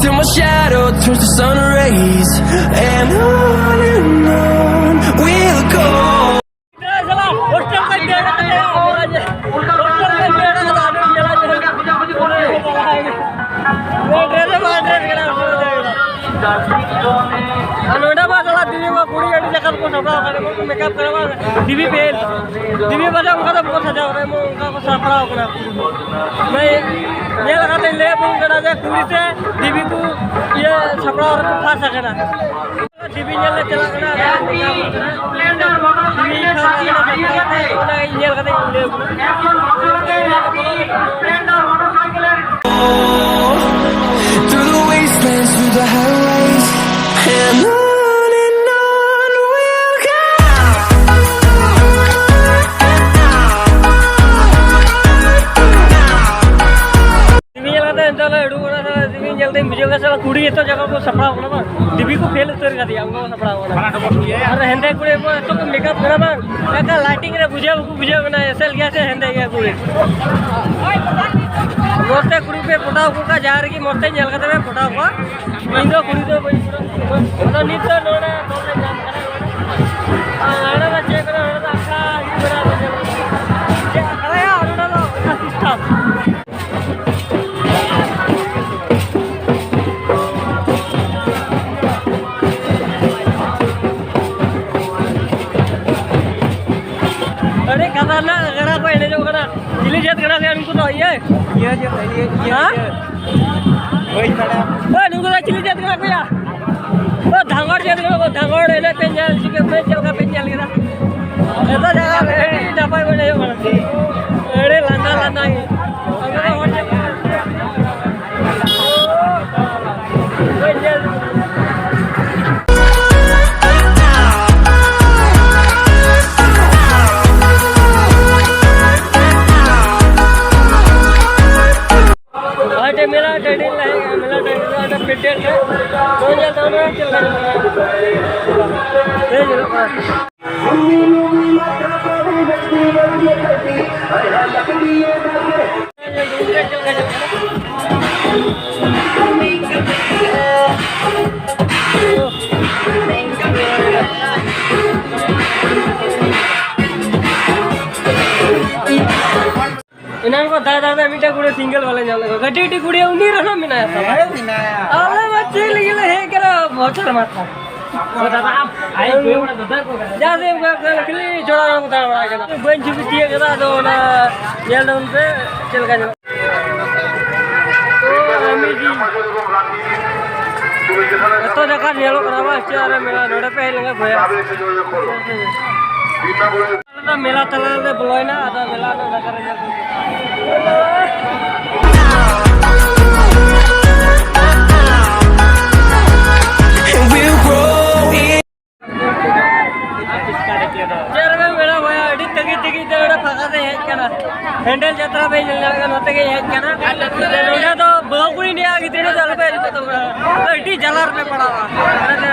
till my shadow turns to sun rays. And on and on we'll go. Hostel ᱠᱷᱚᱱ ᱫᱟᱹᱲ ᱠᱟᱛᱮ, hostel ᱠᱷᱚᱱ ᱫᱟᱹᱲ ᱠᱟᱛᱮ, ᱟᱫᱚ ᱧᱮᱞᱟ ᱡᱮ ᱰᱨᱮᱥ ᱦᱚᱸ ᱵᱟᱝ ᱰᱨᱮᱥ ᱠᱟᱱᱟ, ᱦᱚᱥᱴᱮᱞ ᱨᱮ ᱫᱟᱹᱲ ᱠᱟᱱᱟ᱾ ᱢᱮᱠᱟᱯ ᱠᱟᱱᱟ ᱵᱟᱝ, ᱫᱤᱵᱤ ᱯᱷᱮᱞ᱾ ᱫᱤᱵᱤ ᱵᱟᱡᱟᱣ ᱚᱱᱠᱟ ᱫᱚ ᱵᱟᱠᱚ ᱥᱟᱡᱟᱣ ᱠᱟᱱᱟ, ᱮᱢᱚᱱ ᱚᱱᱠᱟ ᱠᱚ ᱥᱟᱯᱲᱟᱣ ᱠᱟᱱᱟ᱾ ᱵᱷᱟᱭ, ᱧᱮᱞ ᱠᱟᱛᱮ ᱞᱟᱹᱭ ᱟᱵᱚᱱ ᱠᱟᱱᱟ ᱡᱮ ᱠᱩᱲᱤ ᱥᱮ ᱫᱤᱵᱤ ᱠᱚ ᱤᱭᱟᱹ ᱥᱟᱯᱲᱟᱣ ᱨᱮᱠᱚ ᱯᱷᱟᱥ ᱟᱠᱟᱱᱟ᱾ ᱫᱤᱵᱤ ᱧᱮᱞ ᱞᱮ ᱪᱟᱞᱟᱜ ᱠᱟᱱᱟ, ᱟᱫᱚ ᱢᱮᱠᱟᱯ ᱠᱟᱱᱟ᱾ ᱫᱤᱵᱤ ᱠᱷᱟᱱ ᱚᱱᱟ ᱧᱮᱞ ᱠᱟᱛᱮ ᱤᱧ ᱞᱟᱹᱭ ᱟᱵᱚᱱᱟ᱾ Through the wastelands, through the highways, and on and on we'll go. ᱫᱤᱵᱤ ᱧᱮᱞ ᱠᱟᱛᱮ ᱱᱤᱛᱚᱜ ᱞᱮ ᱩᱰᱩᱠ ᱠᱟᱱᱟ, ᱥᱟᱞᱟ ᱫᱤᱵᱤ ᱧᱮᱞ ᱛᱮᱧ ᱵᱩᱡᱷᱟᱹᱣ ᱠᱮᱫᱟ, ᱥᱟᱞᱟ ᱠᱩᱲᱤ ᱮᱛᱚ ᱡᱟᱭᱜᱟ ᱠᱚ ᱥᱟᱯᱲᱟᱣ ᱠᱟᱱᱟ ᱵᱟᱝ, ᱫᱤᱵᱤ ᱠᱚ ᱯᱷᱮᱞ ᱩᱛᱟᱹᱨ ᱠᱟᱫᱮᱭᱟ, ᱚᱱᱠᱟ ᱠᱚ ᱥᱟᱯᱲᱟᱣ ᱠᱟᱱᱟ᱾ ᱟᱨ ᱦᱮᱸᱫᱮ ᱠᱩᱲᱤ ᱠᱚ ᱮᱛᱚ ᱠᱚ ᱢᱮᱠᱟᱯ ᱠᱟᱱᱟ ᱵᱟᱝ, ᱮᱠᱟᱞ ᱞᱟᱭᱴᱤᱝ ᱨᱮ ᱵᱩᱡᱷᱟᱹᱣ ᱵᱟᱠᱚ ᱵᱩᱡᱷᱟᱹᱣ ᱠᱟᱱᱟ, ᱮᱥᱮᱞ ᱜᱮᱭᱟ ᱥᱮ ᱦᱮᱸᱫᱮ ᱜᱮᱭᱟ ᱠᱩᱲᱤ᱾ ᱢᱚᱡᱽ ᱛᱮ ᱠᱩᱲᱤ ᱯᱮ ᱯᱚᱴᱟᱣ ᱠᱚ ᱠᱷᱟᱱ, ᱡᱟᱦᱟᱸ ᱨᱮᱜᱮ ᱢᱚᱡᱽ ᱛᱮ ᱧᱮᱞ ᱠᱟᱛᱮ ᱯᱮ ᱯᱚᱴᱟᱣ ᱠᱚᱣᱟ᱾ ᱤᱧ ᱫᱚ ᱠᱩᱲᱤ ᱫᱚ ᱵᱟᱹᱧ ᱯᱚᱴᱟᱣ ᱠᱚᱣᱟ᱾ ᱟᱫᱚ ᱱᱤᱛ ᱫᱚ ᱱᱚᱰᱮ ᱫᱚᱞ ᱞᱮ ᱧᱟᱢ ᱠᱟᱫᱟ᱾ ᱟᱨ ᱱᱚᱰᱮ ᱫᱚ ᱪᱮᱫ ᱠᱟᱱᱟ? ᱱᱚᱰᱮ ᱫᱚ ᱟᱠᱷᱲᱟ ᱦᱩᱭᱩᱜ ᱠᱟᱱᱟ᱾ ᱪᱮᱫ ᱟᱠᱷᱲᱟᱭᱟ? ᱱᱚᱰᱮ ᱫᱚ ᱚᱱᱟ system᱾ ᱟᱹᱰᱤ ᱠᱷᱟᱛᱟᱨᱱᱟᱠ ᱜᱟᱲᱟ ᱠᱚ ᱮᱱᱮᱡᱚᱜ ᱠᱟᱱᱟ᱾ ᱪᱤᱞᱤ ᱡᱟᱹᱛ ᱠᱟᱱᱟ ᱠᱚ ᱩᱱᱠᱩ ᱫᱚ? ᱤᱭᱟᱹ? ᱤᱭᱟᱹ ᱡᱟᱹᱛ, ᱤᱭᱟᱹ, ᱤᱭᱟᱹ ᱦᱮᱸ? ᱡᱟᱹᱛ᱾ ᱵᱟᱹᱧ ᱵᱟᱲᱟᱭᱟ᱾ ᱳᱭ, ᱱᱩᱠᱩ ᱫᱚ ᱪᱤᱞᱤ ᱡᱟᱹᱛ ᱠᱟᱱᱟ ᱠᱚᱭᱟ? ᱳ, ᱫᱷᱟᱸᱜᱚᱲ ᱡᱟᱹᱛ ᱠᱟᱱᱟ ᱠᱚ, ᱫᱷᱟᱸᱜᱚᱲ ᱮᱱᱮᱡ ᱯᱮ ᱧᱮᱞ ᱦᱚᱪᱚ ᱠᱮᱫ ᱯᱮ, ᱪᱮᱫ ᱞᱮᱠᱟ ᱯᱮ ᱧᱮᱞ ᱠᱮᱫᱟ? ᱡᱚᱛᱚ ᱡᱟᱭᱜᱟ ᱨᱮ ᱟᱹᱰᱤ ᱱᱟᱯᱟᱭ ᱠᱚ ᱮᱱᱮᱡᱚᱜ ᱠᱟᱱᱟ᱾ ᱟᱹᱰᱤ ᱞᱟᱸᱫᱟ ᱞᱟᱸᱫᱟ ᱜᱮ᱾ ᱟᱵᱚ ᱫᱚ ᱦᱚᱲ ᱡᱟᱹᱛ ᱠᱟᱱᱟ᱾ ᱳᱭ ᱧᱮᱞ᱾ ᱟᱨ ᱢᱮᱞᱟ ᱴᱟᱺᱰᱤ ᱞᱮ ᱦᱮᱡ ᱠᱟᱱᱟ, ᱢᱮᱞᱟ ᱴᱟᱺᱰᱤ ᱨᱮ ᱚᱸᱰᱮ ᱯᱮᱱᱰᱮᱞ ᱨᱮ ᱫᱚ ᱧᱮᱞ ᱛᱟᱵᱚᱱ ᱯᱮ ᱪᱮᱫ ᱞᱮᱠᱟ ᱧᱮᱞᱚᱜ ᱠᱟᱱᱟ᱾ ᱦᱮᱸ, ᱧᱮᱞᱚᱜ ᱠᱟᱱᱟ᱾ ᱮᱱᱟᱝ ᱠᱚ ᱫᱟᱜ ᱫᱟᱜ ᱛᱮ ᱢᱤᱫᱴᱮᱱ ᱠᱩᱲᱤ ᱥᱤᱝᱜᱮᱞ ᱵᱟᱞᱮ ᱧᱟᱢ ᱞᱮᱫ ᱠᱚᱣᱟ᱾ ᱠᱟᱹᱴᱤᱡ ᱠᱟᱹᱴᱤᱡ ᱠᱩᱲᱤ ᱩᱱᱤ ᱨᱮᱦᱚᱸ ᱢᱮᱱᱟᱭᱟ ᱥᱟᱞᱟ᱾ ᱦᱮᱸ, ᱢᱮᱱᱟᱭᱟ᱾ ᱟᱞᱮ ᱢᱟ ᱪᱮᱫ ᱞᱟᱹᱜᱤᱫ ᱞᱮ ᱦᱮᱡ ᱠᱟᱱᱟ, ᱵᱚᱪᱷᱚᱨ ᱢᱟᱛᱷᱟ᱾ ᱡᱟᱦᱟᱸ ᱥᱮᱫ ᱮᱢ ᱠᱚᱭᱚᱜ ᱠᱟᱱᱟ, ᱠᱷᱟᱹᱞᱤ ᱡᱚᱲᱟ ᱨᱮ ᱠᱚ ᱫᱟᱬᱟ ᱵᱟᱲᱟᱭ ᱠᱟᱱᱟ᱾ ᱵᱟᱹᱧ ᱪᱷᱚᱵᱤ ᱛᱤᱭᱟᱹᱜ ᱠᱟᱫᱟ, ᱟᱫᱚ ᱚᱱᱟ ᱧᱮᱞ ᱛᱟᱵᱚᱱ ᱯᱮ ᱪᱮᱫ ᱞᱮᱠᱟ ᱧᱮᱞᱚᱜ ᱠᱟᱱᱟ᱾ ᱛᱚ, ᱟᱢᱤ ᱡᱤ᱾ ᱡᱚᱛᱚ ᱡᱟᱭᱜᱟ ᱧᱮᱞᱚᱜ ᱠᱟᱱᱟ ᱵᱟᱝ? ᱪᱮᱫ ᱟᱨ ᱢᱮᱱᱟ, ᱱᱚᱰᱮ ᱯᱮ ᱦᱮᱡ ᱞᱮᱱᱠᱷᱟᱱ ᱵᱷᱚᱭᱟ᱾ ᱢᱮᱞᱟ ᱛᱟᱞᱟ ᱨᱮᱞᱮ ᱵᱚᱞᱚᱭᱮᱱᱟ, ᱟᱫᱚ ᱢᱮᱞᱟ ᱨᱮᱱᱟᱜ ᱱᱟᱜᱟᱨ ᱨᱮ ᱧᱮᱞ ᱦᱩᱭᱩᱜᱼᱟ᱾ ᱪᱮᱫ ᱨᱮᱵᱮᱱ ᱢᱮᱱᱟ ᱵᱚᱭᱦᱟ, ᱟᱹᱰᱤ ᱛᱟᱺᱜᱤ ᱛᱟᱺᱜᱤ ᱛᱮ ᱱᱚᱰᱮ ᱯᱷᱟᱸᱠᱟ ᱛᱮ ᱦᱮᱡ ᱠᱟᱱᱟ᱾ ᱦᱮᱱᱰᱮᱞ ᱡᱟᱛᱨᱟ ᱵᱮᱱ ᱧᱮᱞ ᱫᱟᱲᱮᱭᱟᱜ ᱠᱟᱱᱟ, ᱱᱚᱛᱮ ᱜᱮ ᱦᱮᱡ ᱠᱟᱱᱟ᱾ ᱱᱚᱰᱮ ᱫᱚ ᱵᱟᱹᱦᱩ ᱠᱩᱲᱤ ᱱᱤᱭᱟᱹ ᱜᱤᱫᱽᱨᱟᱹ ᱫᱚ ᱟᱞᱚᱯᱮ ᱦᱤᱡᱩᱜ ᱛᱟᱵᱚᱱᱟ, ᱟᱹᱰᱤ ᱡᱟᱞᱟ ᱨᱮᱯᱮ ᱯᱟᱲᱟᱣᱟ᱾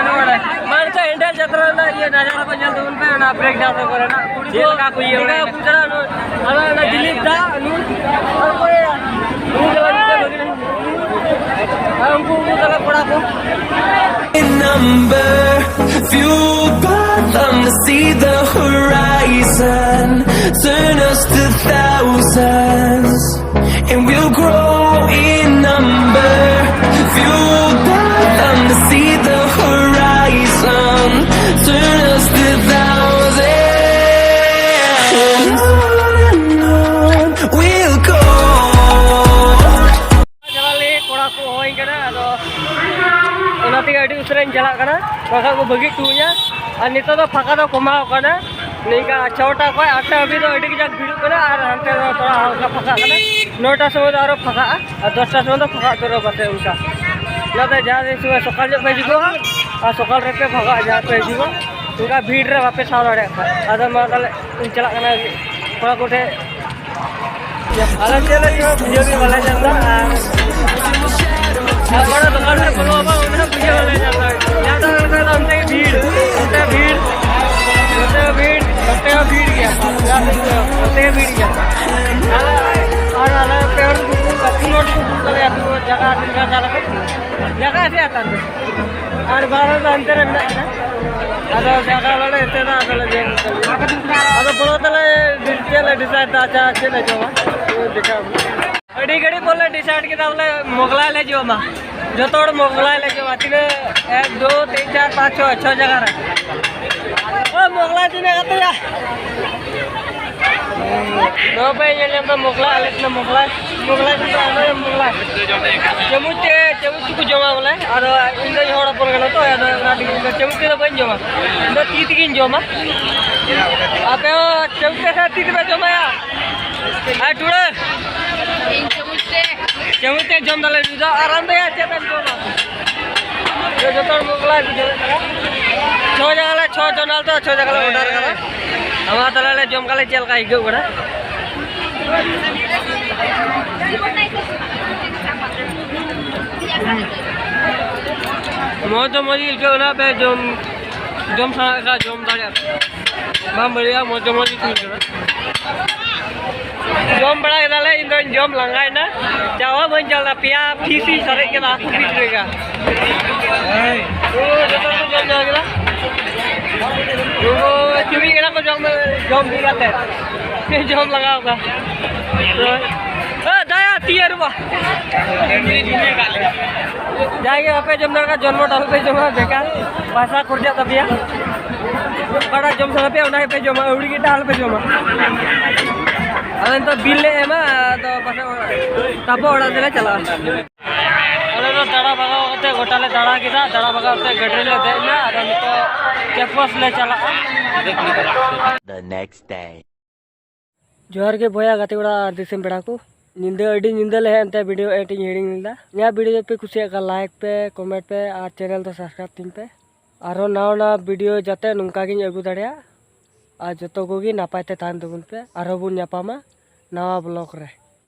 ᱢᱟ ᱱᱤᱛᱚᱜ ᱦᱮᱱᱰᱮᱞ ᱡᱟᱛᱨᱟ ᱨᱮᱱᱟᱜ ᱤᱭᱟᱹ ᱱᱟᱡᱟᱨᱟ ᱠᱚ ᱧᱮᱞ ᱛᱟᱵᱚᱱ ᱯᱮ, ᱚᱱᱟ ᱵᱨᱮᱠ ᱰᱟᱱᱥ ᱠᱚᱨᱮᱱᱟᱜ᱾ ᱪᱮᱫ ᱞᱮᱠᱟ ᱠᱚ ᱤᱭᱟᱹ ᱵᱟᱲᱟᱭᱟ? ᱟᱨ ᱚᱱᱟ ᱫᱤᱞᱤᱯ ᱫᱟ, ᱱᱩᱭ, ᱛᱟᱨᱯᱚᱨᱮ ᱱᱩᱭ ᱫᱚ ᱟᱨ ᱩᱱᱠᱩ, ᱩᱱᱠᱩ ᱛᱟᱞᱟ ᱠᱚᱲᱟ ᱠᱚ᱾ Number, fueled by them to see the horizon, turn us to thousands, and we'll grow in number. Fueled by them to see the horizon, turn us to thousands. And on and on we'll go. ᱪᱟᱞᱟᱜ ᱞᱟᱹᱜᱤᱫ ᱠᱚᱲᱟ ᱠᱚ ᱦᱚᱦᱚᱧ ᱠᱟᱱᱟ, ᱟᱫᱚ ᱚᱱᱟ ᱛᱮᱜᱮ ᱟᱹᱰᱤ ᱩᱥᱟᱹᱨᱟᱧ ᱪᱟᱞᱟᱜ ᱠᱟᱱᱟ, ᱵᱟᱝᱠᱷᱟᱱ ᱠᱚ ᱵᱟᱹᱜᱤ ᱦᱚᱴᱚ ᱟᱹᱧᱟ᱾ ᱟᱨ ᱱᱤᱛᱚᱜ ᱫᱚ ᱯᱷᱟᱸᱠᱟ ᱫᱚ ᱠᱚᱢᱟᱣ ᱠᱟᱱᱟ, ᱱᱤᱝᱠᱟ ᱪᱷᱚᱴᱟ ᱠᱷᱚᱱ ᱟᱴᱴᱟ ᱦᱟᱹᱵᱤᱡ ᱫᱚ ᱟᱹᱰᱤ ᱠᱟᱡᱟᱠ ᱵᱷᱤᱲᱚᱜ ᱠᱟᱱᱟ, ᱟᱨ ᱦᱟᱱᱛᱮ ᱫᱚ ᱛᱷᱚᱲᱟ ᱦᱟᱞᱠᱟ ᱯᱷᱟᱸᱠᱟᱜ ᱠᱟᱱᱟ᱾ ᱱᱚᱴᱟ ᱥᱚᱢᱚᱭ ᱫᱚ ᱟᱨᱚ ᱯᱷᱟᱸᱠᱟᱜᱼᱟ, ᱟᱨ ᱫᱚᱥᱴᱟ ᱥᱚᱢᱚᱭ ᱫᱚ ᱯᱷᱟᱸᱠᱟᱜ ᱩᱛᱟᱹᱨᱚᱜᱼᱟ ᱯᱟᱥᱮᱡ ᱚᱱᱠᱟ᱾ ᱚᱱᱟᱛᱮ ᱡᱟᱦᱟᱸ ᱛᱤᱱ ᱥᱚᱢᱚᱭ ᱥᱚᱠᱟᱞ ᱧᱚᱜ ᱯᱮ ᱦᱤᱡᱩᱜᱼᱟ, ᱟᱨ ᱥᱚᱠᱟᱞ ᱨᱮᱯᱮ ᱯᱷᱟᱸᱠᱟᱜᱼᱟ, ᱡᱟᱦᱟᱸ ᱯᱮ ᱦᱤᱡᱩᱜᱼᱟ, ᱚᱱᱠᱟ ᱵᱷᱤᱲ ᱨᱮ ᱵᱟᱯᱮ ᱥᱟᱦᱟᱣ ᱫᱟᱲᱮᱭᱟᱜ ᱠᱷᱟᱱ᱾ ᱟᱫᱚ ᱢᱟ ᱛᱟᱦᱚᱞᱮ ᱤᱧ ᱪᱟᱞᱟᱜ ᱠᱟᱱᱟ ᱠᱚᱲᱟ ᱠᱚᱴᱷᱮᱱ᱾ ᱟᱞᱮ ᱪᱮᱫ ᱞᱮ ᱡᱚᱢᱟ ᱵᱩᱡᱷᱟᱹᱣ ᱜᱮ ᱵᱟᱞᱮ ᱧᱟᱢ ᱮᱫᱟ᱾ ᱟᱨ ᱚᱠᱟᱴᱟᱜ ᱫᱚᱠᱟᱱ ᱨᱮ ᱵᱚᱞᱚ ᱟᱵᱟᱨ ᱚᱱᱟ ᱦᱚᱸ ᱵᱩᱡᱷᱟᱹᱣ ᱵᱟᱞᱮ ᱧᱟᱢ ᱮᱫᱟ᱾ ᱡᱟᱦᱟᱸᱴᱟᱜ ᱫᱚᱠᱟᱱ ᱨᱮ ᱚᱱᱛᱮ ᱜᱮ ᱵᱷᱤᱲ, ᱚᱱᱛᱮ ᱵᱷᱤᱲ, ᱱᱚᱛᱮ ᱦᱚᱸ ᱵᱷᱤᱲ, ᱱᱚᱛᱮ ᱦᱚᱸ ᱵᱷᱤᱲ ᱜᱮᱭᱟ᱾ ᱱᱚᱛᱮ ᱜᱮ ᱵᱷᱤᱲ ᱜᱮᱭᱟ᱾ ᱟᱨ ᱟᱞᱮ ᱯᱮ ᱦᱚᱲ ᱠᱚ ᱯᱩᱱ ᱦᱚᱲ ᱠᱚ ᱫᱩᱲᱩᱵ ᱠᱟᱱᱟ᱾ ᱡᱟᱭᱜᱟ ᱟᱹᱰᱤ ᱡᱟᱭᱜᱟ ᱨᱮ ᱡᱟᱭᱜᱟ ᱥᱮ ᱦᱟᱛᱟᱣ ᱯᱮ᱾ ᱟᱨ ᱵᱟᱨ ᱦᱚᱲ ᱫᱚ ᱦᱟᱱᱛᱮ ᱨᱮ ᱢᱮᱱᱟᱜ ᱠᱤᱱᱟ᱾ ᱟᱫᱚ ᱡᱟᱭᱜᱟ ᱵᱟᱞᱮ ᱦᱟᱛᱟᱣ ᱮᱫᱟ, ᱟᱫᱚ ᱞᱮ ᱧᱮᱞ ᱠᱟᱫᱟ᱾ ᱟᱫᱚ ᱵᱚᱞᱚ ᱛᱟᱞᱮ ᱪᱮᱫ ᱞᱮ decide ᱮᱫᱟ, ᱟᱪᱪᱷᱟ, ᱪᱮᱫ ᱞᱮ ᱡᱚᱢᱟ? ᱫᱮᱠᱷᱟᱣ ᱟᱵᱚᱱ᱾ ᱟᱹᱰᱤ ᱜᱷᱟᱹᱲᱤᱡ ᱵᱚᱞᱮ decide ᱠᱮᱫᱟ, ᱵᱚᱞᱮ ᱢᱳᱜᱽᱞᱟᱭ ᱞᱮ ᱡᱚᱢᱟ᱾ ᱡᱚᱛᱚ ᱦᱚᱲ ᱢᱚᱜᱽᱞᱟᱭ ᱞᱮ ᱡᱚᱢᱟ᱾ ᱛᱤᱱᱟᱹᱜ? ᱮᱠ, ᱫᱩ, ᱛᱤᱱ, ᱪᱟᱨ, ᱯᱟᱸᱪ, ᱪᱷᱚ, ᱪᱷᱚ ᱡᱟᱭᱜᱟ ᱨᱮ᱾ ᱳᱭ ᱢᱚᱜᱽᱞᱟᱭ ᱛᱤᱱᱟᱹᱜ ᱠᱟᱛᱮᱭᱟ? ᱱᱚᱣᱟ ᱯᱮ ᱧᱮᱞ ᱧᱟᱢ ᱮᱫᱟ ᱢᱚᱜᱽᱞᱟᱭ, ᱟᱞᱮ ᱥᱮᱱᱟᱜ ᱢᱚᱜᱽᱞᱟᱭ᱾ ᱢᱚᱜᱽᱞᱟᱭ ᱛᱤᱱᱟᱹᱜ? ᱟᱞᱮ ᱢᱚᱜᱽᱞᱟᱭ᱾ ᱪᱟᱢᱚᱪ ᱛᱮ, ᱪᱟᱢᱚᱪ ᱛᱮᱠᱚ ᱡᱚᱢᱟ ᱵᱚᱞᱮ᱾ ᱟᱫᱚ ᱤᱧ ᱫᱚ ᱦᱚᱲ ᱦᱚᱯᱚᱱ ᱠᱟᱱᱟ ᱛᱚ, ᱟᱫᱚ ᱚᱱᱟ ᱛᱮᱜᱮ ᱤᱧ ᱫᱚ ᱪᱟᱢᱚᱪ ᱛᱮᱫᱚ ᱵᱟᱹᱧ ᱡᱚᱢᱟ᱾ ᱤᱧ ᱫᱚ ᱛᱤ ᱛᱮᱜᱮᱧ ᱡᱚᱢᱟ᱾ ᱟᱯᱮ ᱦᱚᱸ ᱪᱟᱢᱚᱪ ᱛᱮ ᱥᱮ ᱛᱤ ᱛᱮᱯᱮ ᱡᱚᱢᱟᱭᱟ? ᱟᱨ ᱴᱩᱲᱟᱹ? ᱤᱧ ᱪᱟᱢᱚᱪ ᱛᱮ᱾ ᱪᱟᱢᱚᱪ ᱛᱮ ᱡᱚᱢ ᱫᱟᱞᱮ ᱱᱩᱭ ᱫᱚ᱾ ᱟᱨ ᱟᱢ ᱫᱚ ᱭᱟ ᱪᱮᱫ ᱮᱢ ᱡᱚᱢᱟ? ᱡᱚᱛᱚ ᱦᱚᱲ ᱢᱚᱜᱽᱞᱟᱭ ᱠᱚ ᱡᱚᱢᱮᱫ ᱠᱟᱱᱟ᱾ ᱪᱷᱚ ᱡᱟᱭᱜᱟ ᱞᱮ, ᱪᱷᱚ ᱡᱚᱱ ᱟᱞᱮ ᱫᱚ ᱪᱷᱚ ᱡᱟᱭᱜᱟ ᱞᱮ order ᱠᱟᱫᱟ᱾ ᱟᱢᱟᱜ ᱛᱟᱦᱞᱮ ᱞᱮ ᱡᱚᱢ ᱠᱟᱞᱮ ᱪᱮᱫ ᱞᱮᱠᱟ ᱟᱹᱭᱠᱟᱹᱜ ᱠᱟᱱᱟ᱾ ᱢᱚᱡᱽ ᱫᱚ ᱢᱚᱡᱽ ᱜᱮ ᱟᱹᱭᱠᱟᱹᱜ ᱠᱟᱱᱟ, ᱯᱮ ᱡᱚᱢ, ᱡᱚᱢ ᱥᱟᱱᱟ ᱠᱷᱟᱱ ᱡᱚᱢ ᱫᱟᱲᱮᱭᱟᱜᱼᱟ᱾ ᱵᱟᱝ ᱵᱟᱹᱲᱤᱡᱼᱟ, ᱢᱚᱡᱽ ᱫᱚ ᱢᱚᱡᱽ ᱜᱮ ᱟᱹᱭᱠᱟᱹᱜ ᱠᱟᱱᱟ᱾ ᱡᱚᱢ ᱵᱟᱲᱟ ᱠᱮᱫᱟᱞᱮ, ᱤᱧ ᱫᱚᱧ ᱡᱚᱢ ᱞᱟᱸᱜᱟᱭᱮᱱᱟ, ᱪᱟᱵᱟ ᱵᱟᱹᱧ ᱪᱟᱞᱟᱜᱼᱟ, ᱯᱮᱭᱟ piece ᱤᱧ ᱥᱟᱨᱮᱡ ᱠᱮᱫᱟ ᱦᱟᱹᱠᱩ piece ᱞᱮᱠᱟ᱾ ᱳ, ᱡᱚᱛᱚ ᱠᱚ ᱡᱚᱢ ᱪᱟᱵᱟ ᱠᱮᱫᱟ᱾ ᱳ, ᱪᱩᱢᱤ ᱠᱟᱱᱟ ᱠᱚ ᱡᱚᱢ, ᱡᱚᱢ ᱵᱤ ᱠᱟᱛᱮ᱾ ᱡᱚᱢ ᱞᱟᱜᱟᱣ ᱠᱚᱣᱟ᱾ ᱳ, ᱫᱟᱭᱟ, ᱛᱤ ᱟᱹᱨᱩᱵᱟ᱾ ᱡᱟᱜᱮ ᱵᱟᱯᱮ ᱡᱚᱢ ᱫᱟᱲᱮᱭᱟᱜ ᱠᱷᱟᱱ ᱡᱚᱱᱢᱚ ᱴᱟᱞ ᱯᱮ ᱡᱚᱢᱟ, ᱵᱮᱠᱟᱨ ᱯᱚᱭᱥᱟ ᱠᱷᱚᱨᱪᱟᱜ ᱛᱟᱯᱮᱭᱟ᱾ ᱚᱠᱟᱴᱟᱜ ᱡᱚᱢ ᱥᱟᱱᱟ ᱯᱮᱭᱟ ᱚᱱᱟ ᱜᱮᱯᱮ ᱡᱚᱢᱟ, ᱟᱹᱣᱲᱤ ᱜᱮ ᱮᱴᱟᱜ ᱟᱞᱚᱯᱮ ᱡᱚᱢᱟ᱾ ᱟᱫᱚ ᱱᱤᱛᱚᱜ bill ᱞᱮ ᱮᱢᱟ, ᱟᱫᱚ ᱯᱟᱥᱮ ᱚᱲᱟᱜ, ᱛᱟᱯᱚᱨ ᱚᱲᱟᱜ ᱛᱮᱞᱮ ᱪᱟᱞᱟᱜᱼᱟ᱾ ᱟᱞᱮ ᱫᱚ ᱫᱟᱬᱟ ᱵᱷᱟᱜᱟᱣ ᱠᱟᱛᱮ ᱜᱚᱴᱟ ᱞᱮ ᱫᱟᱬᱟ ᱠᱮᱫᱟ, ᱫᱟᱬᱟ ᱵᱷᱟᱜᱟᱣ ᱠᱟᱛᱮ ᱜᱟᱹᱰᱤ ᱨᱮᱞᱮ ᱫᱮᱡ ᱮᱱᱟ, ᱟᱫᱚ ᱱᱤᱛᱚᱜ campus ᱞᱮ ᱪᱟᱞᱟᱜᱼᱟ᱾ The next day. ᱡᱚᱦᱟᱨ ᱜᱮ ᱵᱚᱭᱦᱟ, ᱜᱟᱛᱮ ᱠᱚᱲᱟ ᱟᱨ ᱫᱤᱥᱚᱢ ᱯᱮᱲᱟ ᱠᱚ᱾ ᱧᱤᱫᱟᱹ, ᱟᱹᱰᱤ ᱧᱤᱫᱟᱹ ᱞᱮ ᱦᱮᱡ ᱮᱱᱛᱮ video edit ᱤᱧ ᱦᱤᱲᱤᱧ ᱞᱮᱫᱟ᱾ ᱤᱧᱟᱹᱜ video ᱡᱩᱫᱤ ᱯᱮ ᱠᱩᱥᱤᱭᱟᱜ ᱠᱷᱟᱱ like ᱯᱮ, comment ᱯᱮ ᱟᱨ channel ᱫᱚ subscribe ᱛᱤᱧ ᱯᱮ᱾ ᱟᱨᱦᱚᱸ ᱱᱟᱣᱟ ᱱᱟᱣᱟ video ᱡᱟᱛᱮ ᱱᱚᱝᱠᱟ ᱜᱤᱧ ᱟᱹᱜᱩ ᱫᱟᱲᱮᱭᱟᱜ᱾ ᱟᱨ ᱡᱚᱛᱚ ᱠᱚᱜᱮ ᱱᱟᱯᱟᱭ ᱛᱮ ᱛᱟᱦᱮᱱ ᱛᱟᱵᱚᱱ ᱯᱮ᱾ ᱟᱨᱦᱚᱸ ᱵᱚᱱ ᱧᱟᱯᱟᱢᱟ ᱱᱟᱣᱟ vlog ᱨᱮ᱾